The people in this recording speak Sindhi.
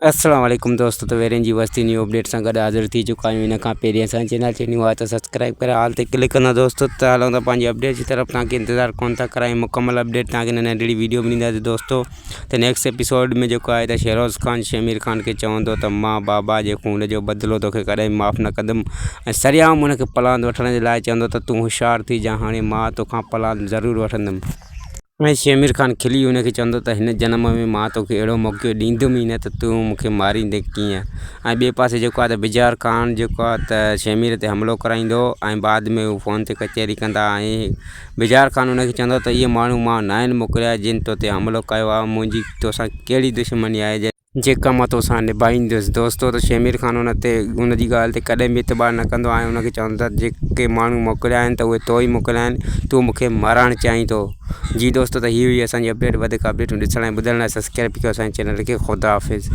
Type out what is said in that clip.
السلام عليڪم دوستو ته ويرين جي وستي نيو اپڊيٽ سان گڏ حاضر ٿي چڪا آهيون ان کان پهرين اسان چينل تي نيو آهي ته سبسڪرائب ڪري آل تي ڪلڪ ڪندا دوستو ته هلون ٿا پنهنجي اپڊيٽ جي طرف توهان کي انتظار ڪون ٿا ڪرايون مڪمل اپڊيٽ توهان کي هن ننڍڙي ويڊيو ۾ ڏينداسين دوستو ته نيڪسٽ ايپيسوڊ ۾ جيڪو آهي ته شهروز خان شهمير خان کي چوندو ته مان بابا جي خون جو بدلو توکي ڪڏهن معاف نه ڪندم ۽ سرعام ان کي پلاند وٺڻ جي لاء چوندو ته تون هوشيار ٿي جا هاڻي مان توکان پلاند ضرور وٺندم. ۽ شهمير خان کلي هن کي چوندو ته هن جنم ۾ مان توکي اهڙو موقعو ڏيندم ئي نه ته تون مون کي ماريندين ڪيئن؟ ۽ ٻئي پاسي جيڪو آهي ته بجار خان جيڪو آهي ته شهمير تي حملو ڪرائيندو ۽ بعد ۾ هو فون تي ڪچهري ڪندا ۽ بجار خان هن کي چوندو ته اهي ماڻهو مان ناهن موڪليا جن تو تي حملو ڪيو آهي منهنجي توسان ڪهڙي دشمني آهي جيڪا مان توسان نڀائيندس. دوستو ته شهمير خان ان تي ان جي ڳالهه تي ڪڏهن به اعتبار نه ڪندو آهي ۽ ان کي چوندو ته جيڪي ماڻهو موڪليا آهن ته اهي تو ئي موڪليا آهن تون مون کي مارائڻ چاهين ٿو. جي دوستو ته هي هئي اسان جي اپڊيٽ وڌيڪ اپڊيٽون ڏسڻ ۽ ٻڌڻ لاء سبسڪرائب ڪيو اسان جي چينل کي خدا حافظ.